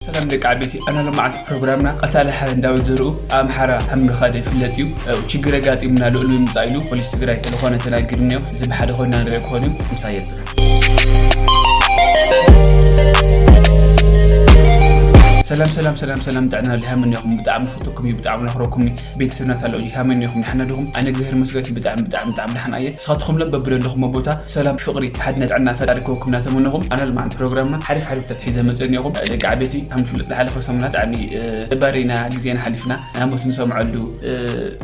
ሰላም ደቂ ዓበይቲ፣ ኣና ሎማዓንቲ ፕሮግራምና ቀታሊ ሓረ እንዳወት ዘርኡ ኣብ ኣምሓራ ከም ምኻደ ይፍለጥ እዩ። እ፣ ችግር ኣጋጢሙና ልኡል ምምጻእ ኢሉ ፖሊስ ትግራይ ተለኾነ ተናጊሩ እኒኦ። እዚ ብሓደ ኮይና ንሪኦ ክኾን እዩ። ምሳይ የጽኑ። ሰላም ሰላም ሰላም ሰላም፣ ጥዕና ሊሃምን ኢኹም። ብጣዕሚ ፈተኩም እዩ፣ ብጣዕሚ ነኽረኩም እዩ። ቤተሰብና ታሎ እጂ ሃመን ኢኹም፣ ደሓና ዲኹም? ኣነ እግዚኣብሔር ይመስገን ብጣዕሚ ብጣዕሚ ብጣዕሚ ደሓና እየ። ንስኻትኩም ለ በብደለኹሞ ቦታ ሰላም፣ ፍቕሪ፣ ሓድነት፣ ጥዕና ፈጣሪ ክወኩም እናተመነኹም፣ ኣነ ልማዓንቲ ፕሮግራምና ሓሪፍ ሓሪፍ ተትሒዘ መፅእ እኒኹም። ደቂ ዓበይቲ ከም ዝፍለጥ ዝሓለፈ ሰሙናት ብጣዕሚ፣ እ፣ ደባሪና ግዜና ሓሊፍና ናሞት ንሰምዐሉ፣ እ፣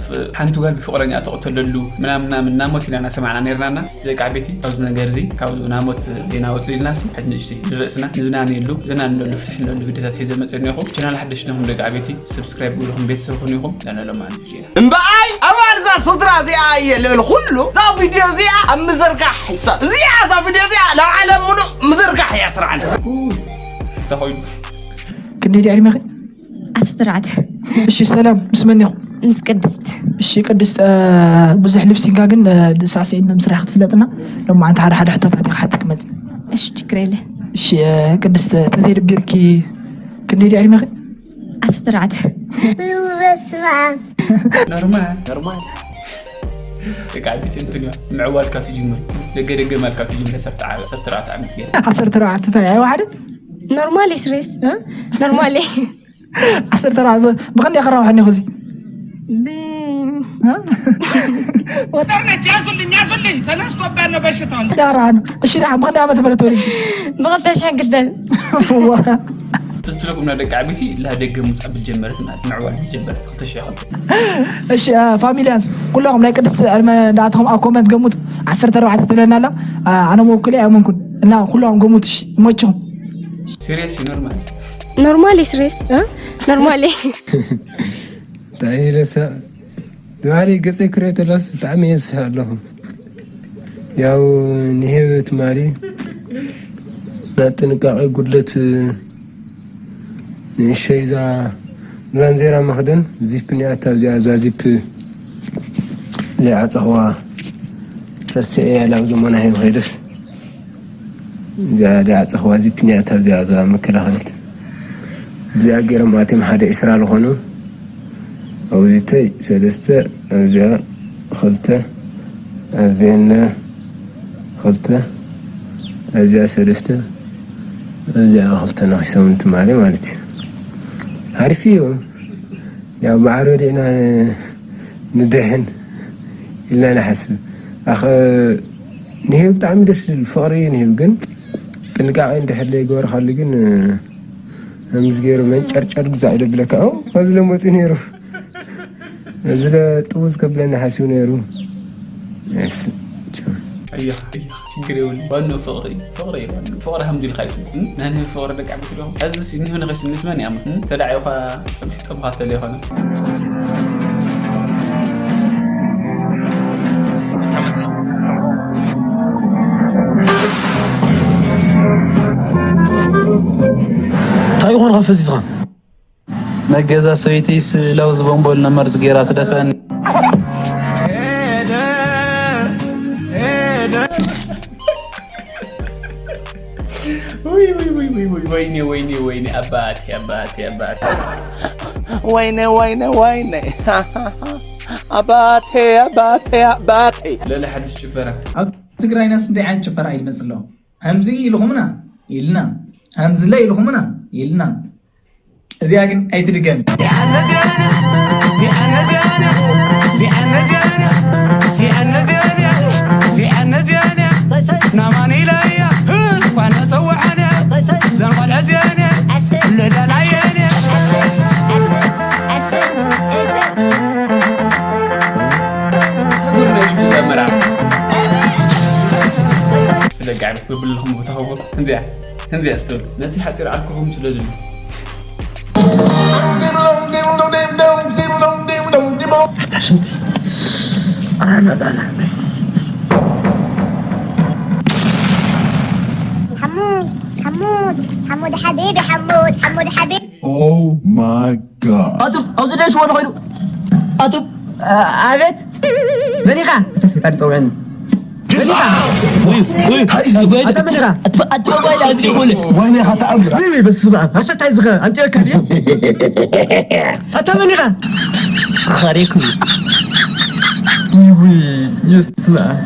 ፍ-፣ ሓንቲ ጓል ብፍቕረኛ ተቕተለሉ ምናምን ምናምን ናሞት ኢና እናሰማዕና ነርናና። ደቂ ዓበይቲ ካብዚ ነገር እዚ ካብ ናሞት ዜና ወፅእ ኢልናሲ ሓድ ንእሽተይ ንርእስና ንዝናነየሉ ዘና ንለሉ ፍትሕ ንለሉ ቪድዮታት ሒዘ መፅእ እኒኹም። ቻናል ሓደሽ ነኹም ደቂ ዓበይቲ ሰብስክራይብ ግብርኹም ቤተሰብ ኩኑ ኢኹም። ለነሎም ኣንቲ ቪድዮ እምበኣይ ኣባል እዛ ስድራ እዚኣ እየ ልዕሊ ኩሉ እዛ ቪድዮ እዚኣ ኣብ ምዝርጋሕ ይሳት እዚኣ እዛ ቪድዮ እዚኣ ናብ ዓለም ሙሉእ ምዝርጋሕ እያ ስራሕና። እንታይ ኮይኑ ክንደይ ድዩ ዕድሜኺ? ዓሰርተ ኣርባዕተ። እሺ ሰላም ምስ መን ኢኹም? ምስ ቅድስት። እሺ ቅድስት፣ እ፣ ብዙሕ ሊፕሲንካ ግን፣ እ፣ ሳዕስዒት መምስራሕ ክትፍለጥና ሎማዓንቲ ሓደ ሓደ ሕቶታት እየ ክሓተኪ መፅእ። እሺ ችግር የለ። እሺ፣ እ፣ ቅድስት፣ ተዘይደቢርኪ ክንደይ ድዩ ዕድሜኺ? ዓሰርተ ኣርባዕተ። በስመ ኣብ። ኖርማል ኖርማል። ደቂ ዓበይቲ እንትን እዩ ምዕዋልካ ትጅምር። ደገ ደገ ማልካ ትጅምር። ዓሰርተ ዓመት ገይረ። ዓሰርተ ኣርባዕተ እንታይ ኣይወሓደ? ኖርማል እየ ስሬስ። እ? ኖርማል እየ። ዓሰርተ ኣርባዕተ ብ-፣ ብኸንደይ ክራውሐኒ ኹዚ? ብ- እ? ወጣ- ኢንተርኔት ያዙልኝ፣ ያዙልኝ፣ ተነስቶብናል በሽታው። ያራን። እሺ፣ ደሓን ብኸንደይ ዓመተ ምህረት ተወሊድኪ? ብኽልተ ሽሕን ክልተን። ዋ። እዚ ትርጉም ናይ ደቂ ዓበይቲ ላደገ ሙፃ ብጀመረት ማለት ምዕዋል ብጀመረት ክልተ ሽሕን ክልተን። እሺ፣ እ፣ ፋሚልያንስ ኩለኹም ናይ ቅድስቲ ዕድመ እንዳኣተኹም ኣብ ኮመንት ገሙት። ዓሰርተ ኣርባዕተ ትብለና ኣላ። እ፣ ኣነ መወክል ኣይኣመንኩን። እና ኩለኹም ገሙት፣ እሺ፣ ይመችኹም። ሲሪየስ እዩ፣ ኖርማል። ኖርማል እዩ፣ ሲሪየስ። እ? ኖርማል እዩ። እንታይ ይረሳ? ትማሊ ገጸይ ክሪኦ ተለስ ብጣዕሚ እየ ዝስሕቕ ኣለኹ። ያው ንሄብ ትማሊ ናይ ጥንቃቄ ጉድለት ንእሸይ እዛ ዛንዜራ መኽደን ዚፕ እኒኣታ፣ እዚኣ እዛ ዚፕ ዘይዓጸኽዋ ረሲዐያ ላብ ዘመና ሄብ ኸይደስ እዚኣ ደኣ ዓጸኽዋ ዚፕ እኒኣታ፣ እዚኣ እዛ መከላኸሊት። እዚኣ ገይሮም ኣትዮም ሓደ ዒስራ ዝኾኑ። ኣብዚተይ ሰለስተ፣ ኣብዚኣ ኽልተ፣ ኣብዚአነ ኽልተ፣ ኣብዚኣ ሰለስተ፣ ኣብዚኣ ኽልተ ነኺሶም ትማሊ ማለት እዩ። ሓሪፍ እዩ። ያው ማዕረ ወዲእና ንድሕን ኢልና ንሓስብ። ኣኸ ንህብ ብጣዕሚ ደስ ዝብል ፍቕሪ እዩ ንህብ፣ ግን ጥንቃቄ እንድሕር ዘይገበርካሉ ግን፣ ከምዚ ገይሩ መንጨርጨር ግዛዕ ይደብለካ። ኦ፣ ከዚ ለ መፂኡ ነይሩ። እዚ ለ ጥውዝ ከብለኒ ሓሲቡ ነይሩ። እሺ፣ ቻው። ኣየኻ፣ ኣየኻ፣ ችግር የብሉን። ዋናው ፍቕሪ እዩ፣ ፍቕሪ እዩ ዋናው። ፍቕሪ ከምዚ ኢልካ እዩ ጽቡቕ። እም? ናይ ንህብ ፍቕሪ ደቂ ዓበይቲ ዶ? ሕዚስ ንህብ ንኸይስንስ መን ይኣምን? እም? ተዳዒኻ ከምሲ ጠምኻ ተለይኾነ። እንታይ ይኾንካ ፈዚዝኻ? መገዛ ሰበይተይስ ለውዝ ቦምቦል ነመርዝ ገይራ ትደፍአኒ። ውይ፣ ውይ፣ ውይ፣ ውይ፣ ውይ፣ ወይኔ፣ ወይኔ፣ ወይኔ፣ ኣባቴ፣ ኣባቴ፣ ኣባቴ። ወይኔ፣ ወይኔ፣ ወይኔ። ኣባቴ፣ ኣባቴ፣ ኣባቴ። ለለ ሓድሽ ጭፈራ። ኣብ ትግራይናስ እንታይ ዓይነት ጭፈራ እዩ ዝመጽእ ኣሎ? ከምዚ ኢልኹምና ኢልና፣ ከምዚለ ኢልኹምና ኢልና። እዚኣ ግን ኣይትድገም። ስለ ጋዕበት ብብልኹም ብተኸቦ እንዚኣ እንዚኣ ስትብል ነቲ ሓፂር ዓርክኹም ስለ ዝብል ኣታ ሽንቲ ኣነ ባላ حمود حمود حمود حبيبي حمود حمود حبيبي. Oh my god. ኣቱም ኣብዚ ደሽ ወደ ኮይኑ ኣቱም ኣቤት መን ኢኻ? እታ ሰይጣን ይጸውዐኒ። መን ኢኻ? ውይ፣ ውይ፣ ኣታ መን ኢኻ? ኣታ፣ ኣታ ባይ ኣድሪ ኹል። ወይኔ ኸተኣምር። ውይ፣ ውይ፣ በስመ ኣብ። ኣታ እንታይ ዝኸ? ኣንጢዮካ ድዩ? ኣታ መን ኢኻ? ኸሪኩ። ውይ፣ ውይ፣ በስመ ኣብ።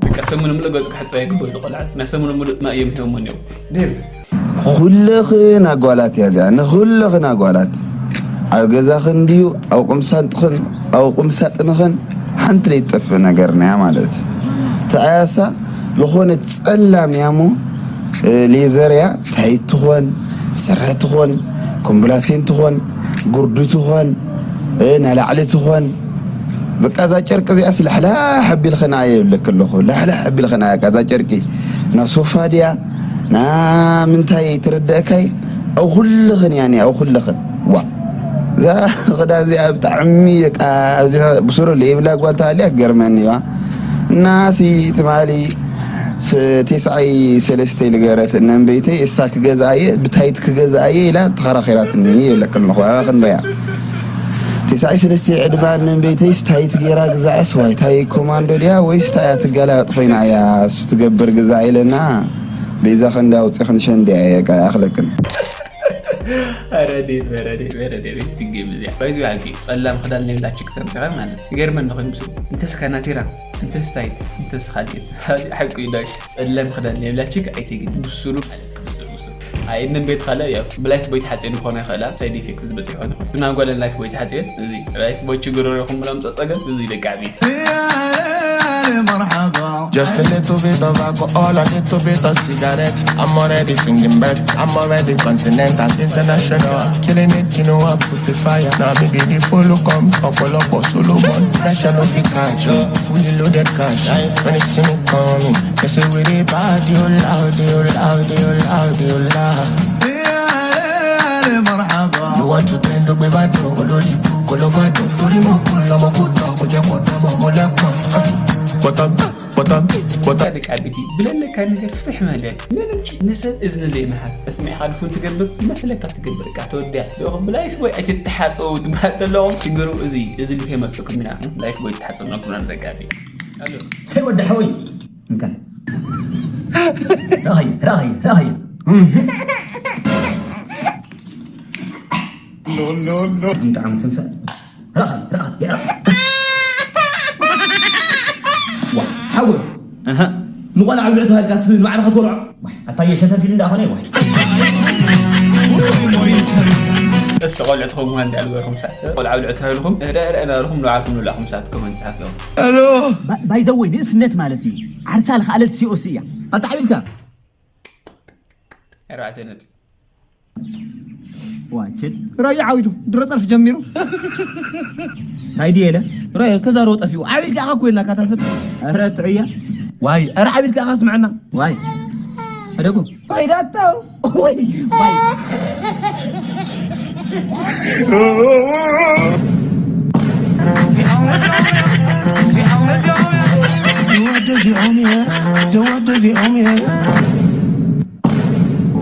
በቃ ሰሙን ሙሉእ ገጹ ክሕጸ ይግብኦ፣ እዚ ቆልዓ። ናይ ሰሙን ሙሉእ ማይ እዮም ሂቦሞ እኒኦ። ዴቭ። ኩለኽን ኣጓላት እያ እዚኣ፣ ንኹለኽን ኣጓላት። ኣብ ገዛኽን ድዩ፣ ኣብ ቁምሳጥኽን፣ ኣብ ቁምሳጥንኽን ሓንቲ ዘይትጠፍእ ነገር እያ ማለት እዩ። ተኣያሳ ዝኾነ ጸላም እያ እሞ፣ እ፣ ሌዘር እያ፣ ታይት ትኾን፣ ስረ ትኾን፣ ኮምብላሴን ትኾን፣ ጉርዲ ትኾን፣ እ፣ ናላዕሊ ትኾን፣ በቃ እዛ ጨርቂ እዚኣስ ላሕላሕ ኣቢልኽን ኣየ ይብለኪ ኣለኹ። ላሕላሕ ኣቢልኽን ኣያ፣ እዛ ጨርቂ ና ሶፋ ድያ ና ምንታይ ትርደእካይ? ኣብ ኩልኽን እያ እኒኣ፣ ኣብ ኩልኽን። ዋ፣ እዛ ክዳን እዚኣ ብጣዕሚ በቃ ኣብዚ ብስሩ ለይብላ ጓል ተሃልያ ክገርመኒ እያ። እናሲ ትማሊ ስ-፣ ቴስዓይ ሰለስተ ኢሉ ገይረት እነንበይተይ እሳ ክገዝኣየ፣ ብታይት ክገዝኣየ ኢላ ተኸራኺራትኒ ይብለኪ ኣለኹ። ኣባ ክንደያ ቴስዓይ ሰለስተ ዕድማ እነንበይተይ ስታይት ገይራ ግዛዐስ ዋይ ታይ ኮማንዶ ድያ ወይስ ታይ እያ ትገላበጥ ኮይና እያ እሱ ትገብር ግዛዕ ኢለና ቤዛ ከንዳ ኣውፂኽን ሸንድያ እየ ይኣኽለክን። ረዴት ረዴት ረዴት ቤት ድጌም እዚያ ባይዚ ሓቂ ጸላም ክዳን ለብላችሁ ክትምጽኻ ማለት ይገርመን ነው። ምስ እንተስ ካናቴራ እንተስ ታይት እንተስ ካልእ ሓቂ ይዳይ ጸላም ክዳን ለብላችሁ ኣይትግን ብስሩ ማለት ብስሩ ብስሩ። ኣይ እነም ቤት ካለ ያው ብላይፍ ቦይ ተሓጽየን ክኾነ ይኽእላ ሳይድ ኢፌክት ዝበጽሕ ይኾነ ይኽእል። ብና ጓለን ላይፍ ቦይ ተሓጽየን እዚ ላይፍ ቦይ ችግር ይኹም ብሎም ጸጸገም እዚ ደቂ ዓበይቲ Just a little bit of alcohol, a little bit of cigarette. I'm already singing bird, I'm already continental, international. I'm killing it, you know I put the fire. Now me be the full come, Okoloko Solomon. Pressure no fit catch, oh, fully loaded cash. When you see me coming, they say we dey bad, you loud, you loud, you loud, you loud. You want to bend the way back, olórí burúkú ló fẹ́ dùn. Torí mo kú lọ́mọ kú tán, kò jẹ́ kó dánmọ́ mo lẹ́kọ̀ọ́. Bọ́tà bọ́tà bọ́tà. ደቂ ዓበይቲ ብለለካ ነገር ፍትሕ መለል ምንም ጭ ንሰብ እዝኒ ዘይምሃብ መስሚዕካ ድፉን ትገብር መስለካ ትገብር ቃ ተወዲያ ዶ ብላይፍ ወይ ኣይትተሓፀው ትበሃል ዘለኹም ችግሩ እዚ እዚ እንተይመፅኩም ኢና ላይፍ ወይ ትሓፀው ነግሩና ንደቂ ዓበይቲ ኣሎ ሰይ ወዲ ሓወይ እንካ ራኸይ ራኸይ ራኸይ እንጣዕም ትንሳእ ራኸይ ራኸይ ራኸይ ሓጎስ ንቆልዓ ብልዑ ተባልካ ንባዕልኻ ትበልዖ ኣታ የሸተት ኢሉ እንዳኾነ ዋይ እስቲ ቆልዑ ትኸውን እንዳ ልበርኩም ሰዓት ቆልዓ ብልዑ ተባልኩም ረእረእ ናበልኩም ንባዕልኩም ንብላዕኩም ሰዓት ኮመንት ሰዓት ለው ባይዘወይ ንእስነት ማለት እዩ ዓርሳ ልኽኣለት ሲኦሲ እያ ኣታ ዓቢድካ ኣርባዕተ ነጥቢ ዋችድ ራያ ዓዊዱ ድሮ ጸርፍ ጀሚሩ ታይ ድየለ ራያ ዝተዛረቦ ጠፊኡ ዓቢድካ ኢኻ ኮይና ካታ ሰብ ኧረ ጥዕያ ዋይ ኧረ ዓቢድካ ኢኻ ስምዐና ዋይ ሕደጉ ፋይዳታው ወይ ወይ ደወደ እዚኦም እየ ደወደ እዚኦም እየ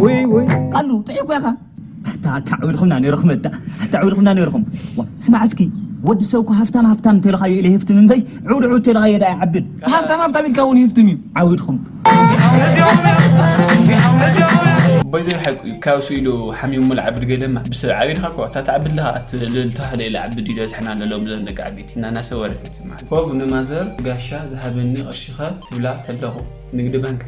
ወይ ወይ ቃሉ ጥዒ እኮ ኢኻ ኣታ ኣታ ዕብድኹምና ነይርኹም ኣታ ኣታ ዕብድኹምና ነይርኹም ዋ ስማዕ እስኪ ወዲ ሰብ እኮ ሃፍታም ሃፍታም እንተልኻዮ ኢለ ይህፍትም እምበይ ዕውድ ዕውድ ተልኻዮ ዳ ይዓብድ ሃፍታም ሃፍታም ኢልካ እውን ይህፍትም እዩ ዓዊድኹም በዚ ሓቂ እዩ ካብ ስኢሉ ሓሚሙ ልዓብድ ገለማ ብሰብ ዓቢድካ እኮ እታ ትዓብድ ኣለኻ እቲ ልዕልታ ሃለ ኢለ ዓብድ እዩ ዝበዝሕና ኣለሎም እዞም ደቂ ዓበይቲ እናናሰ ወረ ከይትስማዕ ኮፍ ንማዘር ጋሻ ዝሃበኒ ቅርሽኸ ትብላ ተለኹ ንግዲ ባንክ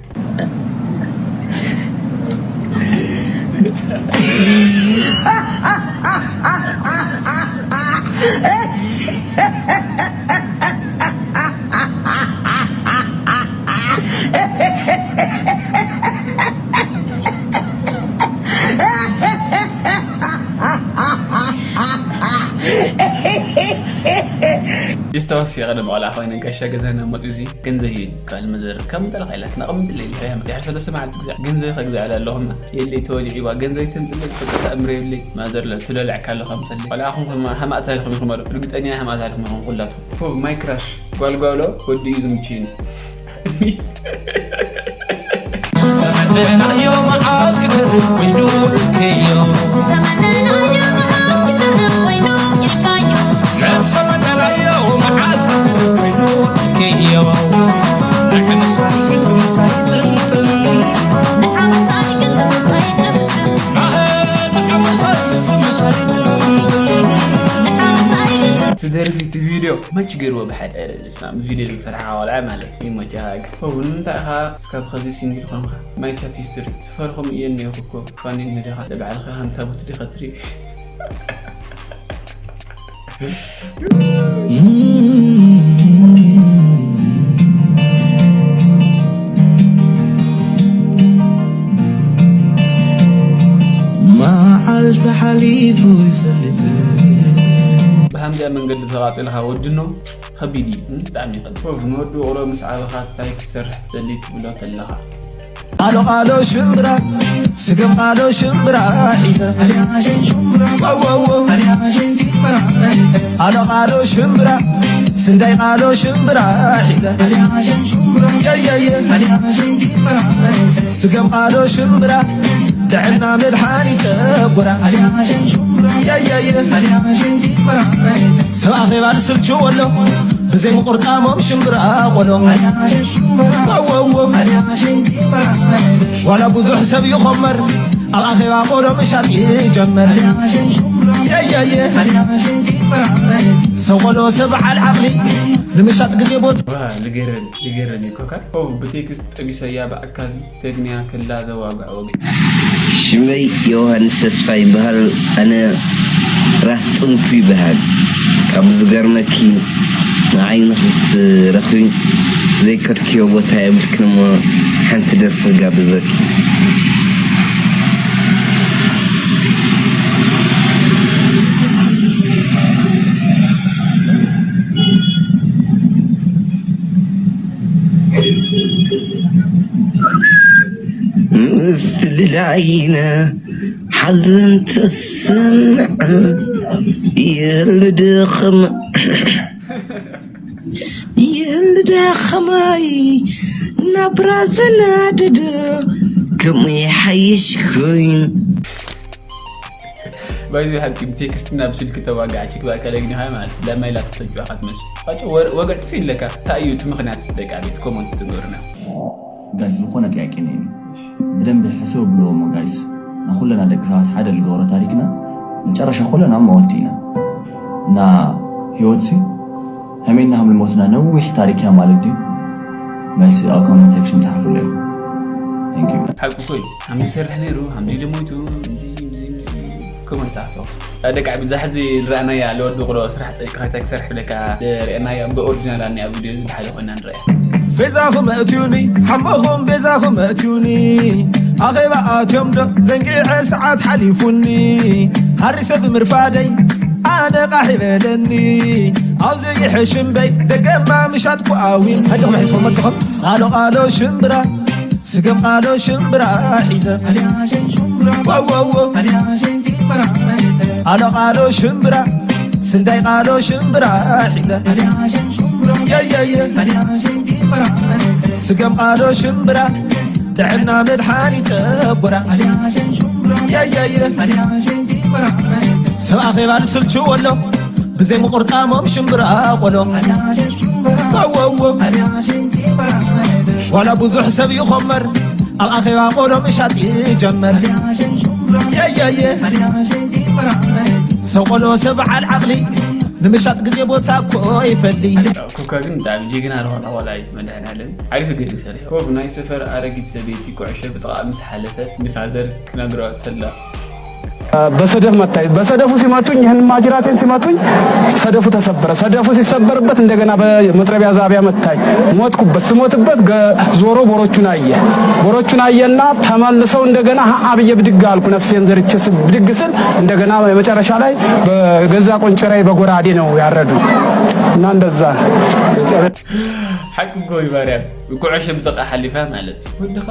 ይስተዋስ የቐደም ቆልዓ ኮይነ ጋሻ ገዛና መፅኡ እዚ ገንዘብ እዩ ካል መዘር ካብ ምጠለኻ ኢላት ናቕምጥለ ኢለ ሕያ ምክያር ሰለስተ መዓልቲ ግዛዕ ገንዘብ ከግዛዕ ኣለኹም የለይ ተወሊዒዋ ገንዘብ ተምፅለይ ፍቅር ተኣምር የብለይ ማዘር ለ ትደልዕካ ኣለኻ ምፀለይ ቆልዓኹም ሃማእታ ኢልኩም ኢኹም በሉ ርግፀኛ ሃማእታ ኢልኩም ኢኹም ኩላቱ ኮብ ማይክራሽ ጓልጓሎ ወዲ እዩ ዝምችዩኒ ተመነናዮ መዓዝ ክተርፍ ኮይኑ ኢልክዮ ዝተመነናዮ መዓዝ ክተርፍ ኮይኑ ኢልካዮ ነብሰ መነናዮ መዓዝ ክተርፍ ኮይኑ ኢልክዮ ንዕንሱ ደርፊ እቲ ቪድዮ መች ገይርዎ ብሓደ ስማ ቪድዮ ዝሰርሓ ቆልዓ ማለት እዩ። መቻ ከምኡ ንምንታይ ኢኻ እስካብ ኸዚ ሲንግል ኾንካ? ማይ ቻት ሂስትሪ ስፈርኹም እየ እኒኦኹ እኮ። ፋኒን ዲኻ ንባዕልኻ ከም ታቦት ዲኻ ትርኢ? መዓልቲ ሓሊፉ ይፈልጥ። ብሃምዚኣ መንገዲ ተቓጺልኻ ወድኖ ከቢድ እዩ። ብጣዕሚ ይኸብድ። ኮፍ ንወዲ ውቕሮ ምስ ዓበኻ እንታይ ክትሰርሕ ትደሊ ትብሎ ተለኻ? ቃሎ ቃሎ ሽምብራ ስገም ቃሎ ሽምብራ ሒዘ። ቃሎ ቃሎ ሽምብራ ስንዳይ ቃሎ ሽምብራ ሒዘ። የየየ ስገም ቃሎ ሽምብራ ጥዕና መድሓኒት ጨጎራ። የየየ ሰብ ኣኼባ ዝስልችዎ ኣሎ ብዘይ ምቁርጣሞም ሽምብራ ቆሎ። ዋላ ብዙሕ ሰብ ይኾመር ኣብ ኣኼባ ቆሎ ምሻጥ ይጀመር። የየየ ሰብ ቆሎ ሰብ በዓል ዓቕሊ ንምሻጥ ግዜ ቦታ ዋ ልገረን ልገረን እዩ ኮካ ኮፍ ብቴክስት ጠቢሰያ ብኣካል ተግንያ ክላ ዘዋግዕ ወግዒ። ሽመይ ዮሃንስ ተስፋ ይበሃል። ኣነ ራስ ጥንቱ ይበሃል። ካብ ዝገርመኪ ንዓይ ንክትረኽቢ ዘይከድክዮ ቦታ የብልክን እሞ ሓንቲ ደርፊ ክጋብዘኪ። ምፍልላይና ሓዘን ተስምዕ የልደኽም የልደኽማይ ናብራ ዘናድድ ከምኡ ይሓይሽ ኮይኑ። ባይዚ ሓቂ ብቴክስት ናብ ስልክ ተዋጋዕ ችክ ባካ ለግኒኻ ማለት ለማይ ላፕቶፕ ተጫዋኻ ትመስል። ኣጭ ወገዕ ጥፊ ኣለካ። እንታይ እዩ እቲ ምኽንያት ደቂ ቤት ኮመንት ትገብርና? ጋይስ ዝኾነ ጥያቄ ነይኒ ብደንብ ሕስብ ብልዎ እሞ ጋይስ ንኩለና ደቂ ሰባት ሓደ ልገብሮ ታሪክና መጨረሻ ኩለና መወልቲ ኢና እና ህይወትሲ ከመይ እናሃም ልሞትና ነዊሕ ታሪክ እያ ማለት ድዩ? መልሲ ኣብ ኮመንት ሴክሽን ጸሓፉለይ ኢኹም። Thank you። ሓቁ እኮ እዩ። ሓምዚ ይሰርሕ ነይሩ፣ ሓምዚ ኢሉ ሞይቱ፣ ከምዚ ከምዚ ከምዚ ኮመንት ጸሓፉ። ደቂ ዓቢ እዛ ሕዚ ንረኣናያ ለወዲ ቁሎ ስራሕ ጠይቅኻ እንታይ ክሰርሕ ብለካ ርአናያ ብኦሪጂናል ኣኒ ኣብ ቪድዮ እዚ ብሓደ ኮይና ንረኣያ። ቤዛኹም እትዩኒ ሓሞኹም ቤዛኹም እትዩኒ ኣኼባ ኣትዮም ዶ ዘንጊዐ ሰዓት ሓሊፉኒ ሃሪሰ ብምርፋደይ ኣነ ቃሕ ይበለኒ ኣብዚ ይሕሽ እምበይ ደገማ ምሻጥኩ ኣዊን ሃይቶም ሕዝኹም መፅኹም ቃሎ ቃሎ ሽምብራ ስገም ቃሎ ሽምብራ ሒዘ ዋዋዎ ቃሎ ቃሎ ሽምብራ ስንዳይ ቃሎ ሽምብራ ሒዘ የየየ ስገም ቃሎ ሽምብራ ጥዕና መድሓኒ ጨጉራ የየየ ሰብ ኣኼባ ዝስልችዎ ኣሎ ብዘይ ምቁርጣሞም ሽምብራ ቆሎ ዋዋዎ ዋላ ብዙሕ ሰብ ይኾመር ኣብ ኣኼባ ቆሎ ምሻጥ ይጀመር የየየ ሰብ ቆሎ ሰብ በዓል ዓቕሊ ንምሻጥ ግዜ ቦታ እኮ ይፈሊ ኮካ ግን ብጣዕሚ ጅግና ዝኾነ ቆልዓ እዩ መድኃኒዓለም ሓሪፍ ገይሩ ሰሪሑ ኮፍ ናይ ሰፈር ኣረጊት ሰበይቲ ኩዕሾ ብጥቓ ምስ ሓለፈት ንፋዘር ክነግሮ ተላ በሰደፍ መታኝ። በሰደፉ ሲመቱኝ ይህን ማጅራቴን ሲመቱኝ ሰደፉ ተሰበረ። ሰደፉ ሲሰበርበት እንደገና በመጥረቢያ ዛቢያ መታኝ። ሞትኩበት። ስሞትበት ገ- ዞሮ ቦሮቹን አየ። ቦሮቹን አየና ተመልሰው እንደገና ሀ ብዬ ብድግ አልኩ። ነፍሴን ዘርቼ ስ- ብድግ ስል እንደገና መጨረሻ ላይ በገዛ ቆንጭራይ በጎራዴ ነው ያረዱ እና እንደዛ ነው። ሓቂ እኮ እዩ ማርያም ኩዕሾ ብጥቓ ሓሊፋ ማለት እዩ ወድኻ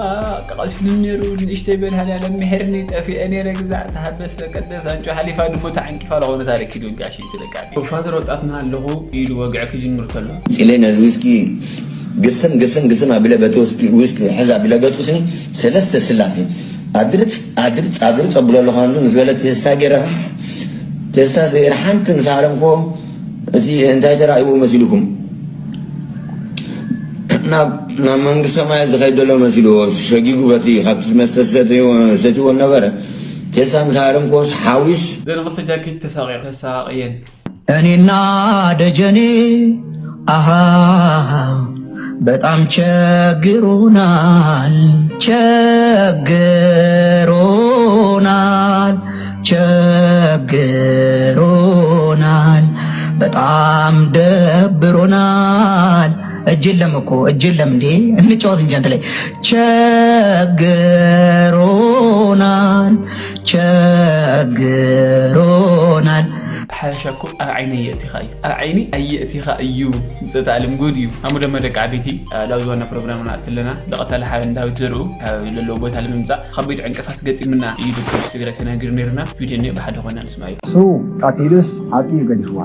ቀቐሲሉ ነይሩ ንእሽተይ በልሃል ያለ ምሕርኒ ጠፊአ ነይረ ግዛዕ ተሃበስ ተቀደስ ኣንጮ ሓሊፋ ድሞ ተዓንቂፋ ዝኾነ ታሪክ ኪዱ ጋሽ ትለቃ ፋዘር ወጣትና ኣለኹ ኢሉ ወግዐ ክጅምር ከሎ ኢለ ነዚ ዊስኪ ግስም ግስም ግስም ኣቢለ በቲ ዊስኪ ዊስኪ ሕዝ ኣቢለ ገጹ ስኒ ሰለስተ ስላሴ ኣድርጽ ኣድርጽ ኣድርጽ ኣብሎ ኣለኹ ከምዚ ምስ በለ ቴስታ ገይረ ፋሕ ቴስታ ገይረ ሓንቲ ምስ ሃረምክዎ እቲ እንታይ ተራእይዎ መሲልኩም ናብ ናብ መንግስተ ሰማያት ዝኸይድ ዘሎ መሲልዎ ሰጊጉ በቲ ካብቲ መስተ ሰትይዎ ሰትይዎ ነበረ ቴስታ ምስ ሃረምክዎስ ሓዊስ ዘን ክልተ ጃኬት ተሳቂየን እኔና ደጀኔ አሃ በጣም ቸግሮናል፣ ቸግሮናል፣ ቸግሮናል፣ በጣም ደብሮናል። እጅ የለም እኮ እጅ የለም እንዴ? እንጫወት እንጂ አንድ ላይ ቸግሮናል፣ ቸግሮናል። ሓበሻ እኮ ኣብ ዓይኒ ኣየእቲኻ እዩ፣ ኣብ ዓይኒ ኣየእቲኻ እዩ። ምጸት ኣለም ጉድ እዩ። ኣሙ ደመ ደቂ ዓበይቲ፣ ላብዚ ዋና ፕሮግራምና ኣትለና ብቐታሊ ሓበን ዳዊት ዘርኡ ካብ ዘለዎ ቦታ ንምምጻእ ከቢድ ዕንቅፋት ገጢምና እዩ ዶክተር ትግራይ ተናጊሩ ነይርና። ቪድዮ እኒኦ ብሓደ ኮይና ንስማ እዩ። እሱ ቀቲሉስ ዓጽዩ ገዲፍዋ።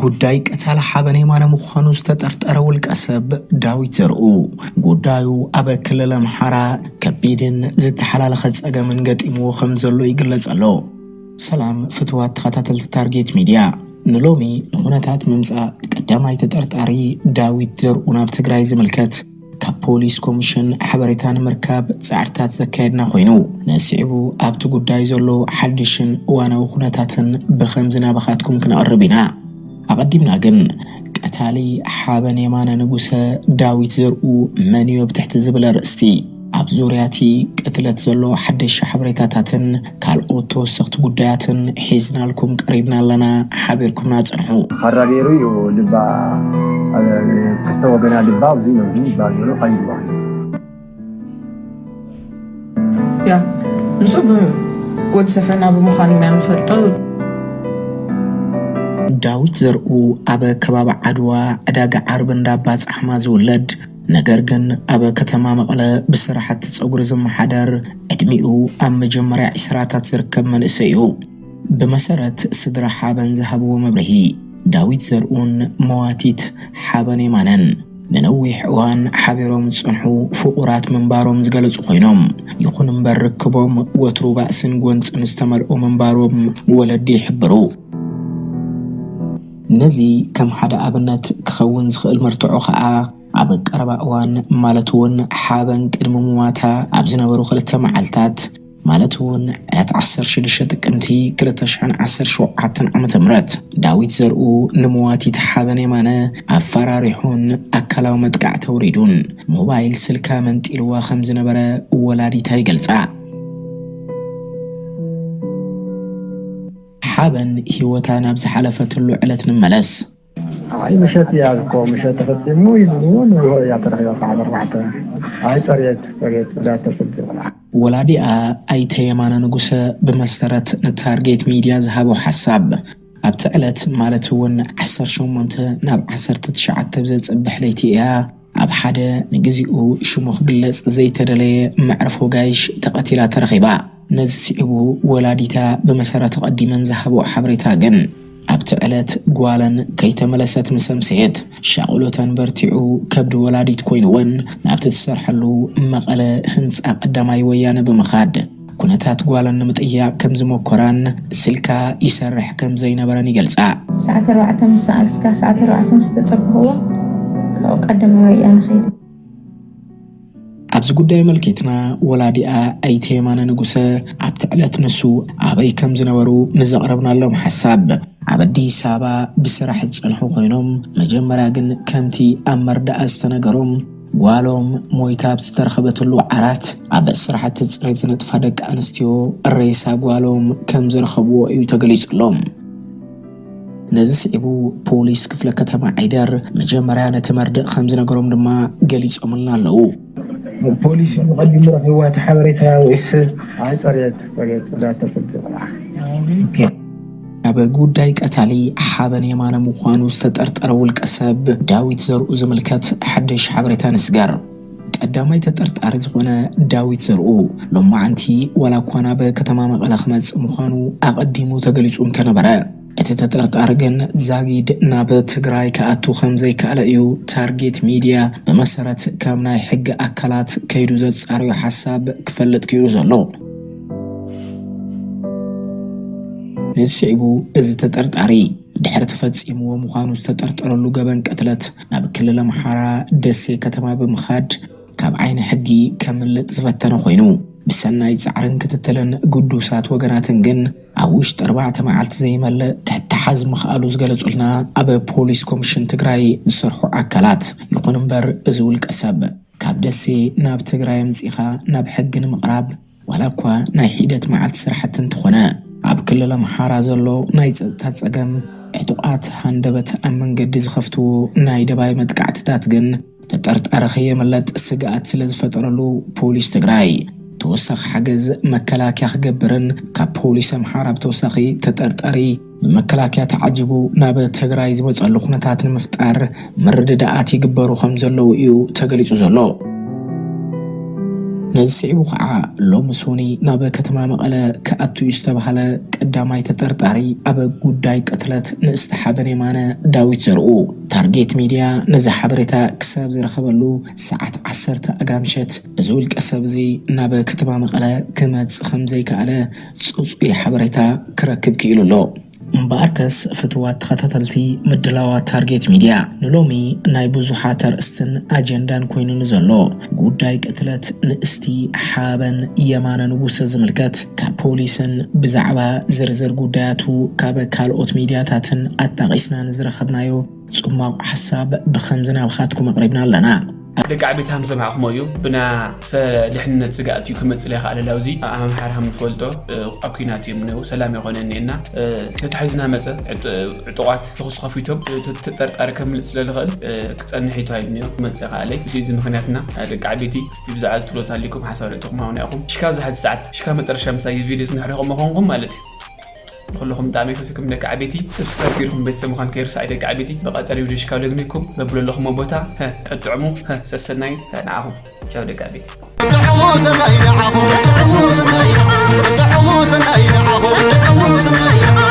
ጉዳይ ቀታሊ ሓበን የማነ ምዃኑ ዝተጠርጠረ ውልቀ ሰብ ዳዊት ዘርኡ ጉዳዩ ኣብ ክልል ኣምሓራ ከቢድን ዝተሓላለኸ ጸገምን ገጢምዎ ከም ዘሎ ይግለጽ ኣሎ። ሰላም ፍትዋት ተኸታተልቲ ታርጌት ሚድያ፣ ንሎሚ ንኹነታት ምምጻእ ቀዳማይ ተጠርጣሪ ዳዊት ዘርኡ ናብ ትግራይ ዝምልከት ካብ ፖሊስ ኮሚሽን ሓበሬታ ንምርካብ ጻዕርታት ዘካየድና ኮይኑ፣ ነስዒቡ ኣብቲ ጉዳይ ዘሎ ሓድሽን እዋናዊ ኩነታትን ብኸምዚ ናባኻትኩም ክነቕርብ ኢና። ኣቐዲምና ግን ቀታሊ ሓበን የማነ ንጉሰ ዳዊት ዘርኡ መን እዩ ኣብ ትሕቲ ዝብል ኣርእስቲ ኣብ ዙርያ እቲ ቅትለት ዘሎ ሓደሽ ሓበሬታታትን ካልኦት ተወሰኽቲ ጉዳያትን ሒዝናልኩም ቀሪብና ኣለና። ሓቢርኩምና ጽንሑ። ካራ ገይሩ እዩ ልባ ኣብ ክልተ ወገና ልባ ኣብዚ ነዚ ይባል ዘሎ ካይድዋ ያ ንሱ ብ- ወዲ ሰፈርና ብምዃኑ ኢና ንፈልጦ። ዳዊት ዘርኡ ኣብ ከባቢ ዓድዋ ዕዳጋ ዓርቢ እንዳባ ጻሕማ ዝውለድ፣ ነገር ግን ኣብ ከተማ መቐለ ብስራሕቲ ጸጉሪ ዝመሓደር፣ ዕድሚኡ ኣብ መጀመርያ ዕስራታት ዝርከብ መንእሰይ እዩ። ብመሰረት ስድራ ሓበን ዝሃብዎ መብርሂ፣ ዳዊት ዘርኡን መዋቲት ሓበን የማነን ንነዊሕ እዋን ሓቢሮም ዝጸንሑ ፍቑራት ምንባሮም ዝገለጹ ኮይኖም፣ ይኹን እምበር ርክቦም ወትሩ ባእስን ጎንጽን ዝተመልኦ ምንባሮም ወለዲ ይሕብሩ። ነዚ ከም ሓደ ኣብነት ክኸውን ዝኽእል መርትዖ ከኣ ኣብ ቀረባ እዋን ማለት እውን ሓበን ቅድሚ ምዋታ ኣብ ዝነበሩ ክልተ መዓልታት ማለት እውን ዕለት ዓሰርተ ሽዱሽተ ጥቅምቲ ክልተ ሽሕን ዓሰርተ ሸውዓተን ዓመተ ምህረት ዳዊት ዘርኡ ንመዋቲት ሓበን የማነ ኣፈራሪሑን ኣካላዊ መጥቃዕቲ ኣውሪዱን ሞባይል ስልካ መንጢልዋ ከም ዝነበረ ወላዲታ ይገልጻ። ሓበን ህይወታ ናብ ዝሓለፈትሉ ዕለት ንመለስ። ኣይ ምሸት እያ እኮ ምሸት ተፈጺሙ ኢሉ ንግሆ እያ ተረኺባ ሰዓት ኣርባዕተ። ኣይ ጸርየት ጸርየት ጽዳት ተሰልቲ ቆልዓ። ወላዲኣ ኣይተ የማነ ንጉሰ ብመሰረት ንታርጌት ሚድያ ዝሃቦ ሓሳብ ኣብቲ ዕለት ማለት እውን ዓሰርተ ሸሞንተ ናብ ዓሰርተ ትሽዓተ ብዘጽብሕ ለይቲ እያ ኣብ ሓደ ንግዚኡ ሽሙ ክግለጽ ዘይተደለየ መዕርፎ ጋይሽ ተቐቲላ ተረኺባ። ነዚ ስዒቡ ወላዲታ ብመሰረት ኣቐዲመን ዝሃቦ ሓበሬታ ግን ኣብቲ ዕለት ጓለን ከይተመለሰት ምስ ኣምሰየት ሻቕሎተን በርቲዑ ከብዲ ወላዲት ኮይንወን ናብቲ ትሰርሐሉ መቐለ ህንፃ ቀዳማይ ወያነ ብምኻድ ኩነታት ጓለን ንምጥያቕ ከም ዝመኮራን ስልካ ይሰርሕ ከም ዘይነበረን ይገልፃ። ሰዓት ኣርባዕተ ምስ ሰኣልስካ ሰዓት ኣርባዕተ ምስ ተጸበኽዎ ካብኡ ቀዳማይ ወያነ ኸይደ። ኣብዚ ጉዳይ ኣመልኪትና ወላዲኣ ኣይተ የማነ ንጉሰ ኣብቲ ዕለት ንሱ ኣበይ ከም ዝነበሩ ንዘቕረብናሎም ሓሳብ ኣብ ኣዲስ ኣበባ ብስራሕ ዝጸንሑ ኮይኖም መጀመርያ ግን ከምቲ ኣብ መርዳኣ ዝተነገሮም ጓሎም ሞይታ ኣብ ዝተረኸበትሉ ዓራት ኣብ ስራሕቲ ጽሬት ዝነጥፋ ደቂ ኣንስትዮ ሬሳ ጓሎም ከም ዝረኸብዎ እዩ ተገሊጹሎም። ነዚ ስዒቡ ፖሊስ ክፍለ ከተማ ዓይደር መጀመርያ ነቲ መርድእ ከም ዝነገሮም ድማ ገሊጾምልና ኣለዉ። ፖሊስ ቀዲሙ ረኺብዋ እቲ ሓበሬታ ወይስ? ኣይ ጸርየት ጸርየት ጽዳት ተሰልቲ ቆልዓ። ኣብ ጉዳይ ቀታሊ ሓበን የማነ ምዃኑ ዝተጠርጠረ ውልቀ ሰብ ዳዊት ዘርኡ ዝምልከት ሓድሽ ሓበሬታ ንስገር። ቀዳማይ ተጠርጣሪ ዝኾነ ዳዊት ዘርኡ ሎማዓንቲ ዋላ እኳ ናብ ከተማ መቐለ ክመጽእ ምዃኑ ኣቐዲሙ ተገሊጹ እንተነበረ፣ እቲ ተጠርጣሪ ግን ዛጊድ ናብ ትግራይ ክኣቱ ከም ዘይከኣለ እዩ ታርጌት ሚድያ ብመሰረት ካብ ናይ ሕጊ ኣካላት ከይዱ ዘጻርዮ ሓሳብ ክፈልጥ ክኢሉ ዘሎ። ነዚ ስዒቡ እዚ ተጠርጣሪ ድሕሪ ተፈጺምዎ ምዃኑ ዝተጠርጠረሉ ገበን ቅትለት ናብ ክልል ኣምሓራ ደሴ ከተማ ብምኻድ ካብ ዓይኒ ሕጊ ከምልጥ ዝፈተነ ኮይኑ ብሰናይ ጻዕርን ክትትልን ግዱሳት ወገናትን ግን ኣብ ውሽጢ ኣርባዕተ መዓልቲ ዘይመልእ ትሕቲ ሓዝ ምኽኣሉ ዝገለጹልና ኣብ ፖሊስ ኮሚሽን ትግራይ ዝሰርሑ ኣካላት። ይኹን እምበር፣ እዚ ውልቀ ሰብ ካብ ደሴ ናብ ትግራይ ኣምጺኻ ናብ ሕጊ ንምቕራብ፣ ዋላ እኳ ናይ ሒደት መዓልቲ ስራሕቲ እንተኾነ፣ ኣብ ክልል ኣምሓራ ዘሎ ናይ ጸጥታ ጸገም፣ ዕጡቓት ሃንደበት ኣብ መንገዲ ዝኸፍትዎ ናይ ደባይ መጥቃዕትታት ግን ተጠርጣሪ ከየመለጥ ስግኣት ስለ ዝፈጠረሉ፣ ፖሊስ ትግራይ ተወሳኺ ሓገዝ መከላከያ ክገብርን ካብ ፖሊስ ኣምሓራ ብተወሳኺ ተጠርጣሪ ብመከላከያ ተዓጅቡ ናብ ትግራይ ዝመፀሉ ኩነታት ንምፍጣር ምርድዳኣት ይግበሩ ከም ዘለዉ እዩ ተገሊፁ ዘሎ። ነዚ ስዒቡ ከዓ፣ ሎሚ ሶኒ ናብ ከተማ መቐለ ክኣቱ እዩ ዝተባሃለ ቀዳማይ ተጠርጣሪ ኣብ ጉዳይ ቅትለት ንእስቲ ሓበን የማነ፣ ዳዊት ዘርኡ፣ ታርጌት ሚድያ ነዚ ሓበሬታ ክሳብ ዝረኸበሉ ሰዓት ዓሰርተ ኣጋምሸት፣ እዚ ውልቀ ሰብ እዚ ናብ ከተማ መቐለ ክመጽእ ከም ዘይከኣለ ጽጹይ ሓበሬታ ክረክብ ክኢሉ ኣሎ። እምበኣርከስ፣ ፍትዋት ተኸታተልቲ ምድላዋት ታርጌት ሚድያ፣ ንሎሚ ናይ ብዙሓት ኣርእስትን ኣጀንዳን ኮይኑ ንዘሎ ጉዳይ ቅትለት ንእስቲ ሓበን የማነ ንጉሰ ዝምልከት፣ ካብ ፖሊስን ብዛዕባ ዝርዝር ጉዳያቱ ካብ ካልኦት ሚድያታትን ኣጣቒስና ንዝረኸብናዮ ጽማቕ ሓሳብ ብኸምዚ ናባኻትኩም ኣቕሪብና ኣለና። ደቂ ዓበይቲ ከም ዝሰማዕኹሞ እዩ፣ ብና ሰ ድሕንነት ስጋኣት እዩ ክመጽእ ይኽእል ኣሎ። ኣብዚ ኣብ ኣምሓራ ከም ንፈልጦ፣ እ፣ ኣብ ኲናት እዮም እኒአው፣ ሰላም ይኾነ እኒአና። እ፣ ተታሒዝና መጸ፣ ዕጡ-፣ ዕጡቓት ተኹሲ ከፊቶም፣ እ፣ ተ-፣ ተጠርጣሪ ከምልጥ ስለ ዝኽእል፣ እ፣ ክጸንሕ እዩ ተባሂሉ እኒኦ፣ ክመጽእ ይኽእል እዩ። እዚ፣ እዚ ምኽንያትና፣ እ፣ ደቂ ዓበይቲ፣ እስቲ ብዛዕባ እዚ ትብሎ ተሃሊኩም ሓሳብ ርእይቶኹም ሃቡና ኢኹም። ሽካ ኣብዚ ሕዚ ሰዓት፣ ሽካ መጠረሻ ምሳይ ቪድዮ ዝንሕረኹም ምዃንኩም ማለት እዩ። ንኩልኹም ብጣዕሚ ይፈትኩም ደቂ ዓበይቲ። ሰብስክራይብ ገይርኩም ቤተሰብ ምዃን ከይርሳዕ ደቂ ዓበይቲ። ብቐጸሊ ቪድዮ ሽካብ ደግሚኩም በብለለኹሞ ቦታ፣ ሀ፣ ጠጥዕሙ፣ ሀ፣ ሰሰናዩ፣ ሀ፣ ንዓኹም። ቻው ደቂ ዓበይቲ። ጥዕሙ ሰናይ ንዓኹም፣ ጥዕሙ ሰናይ ንዓኹም፣ ጥዕሙ ሰናይ ንዓኹም፣ ጥዕሙ ሰናይ ንዓኹም።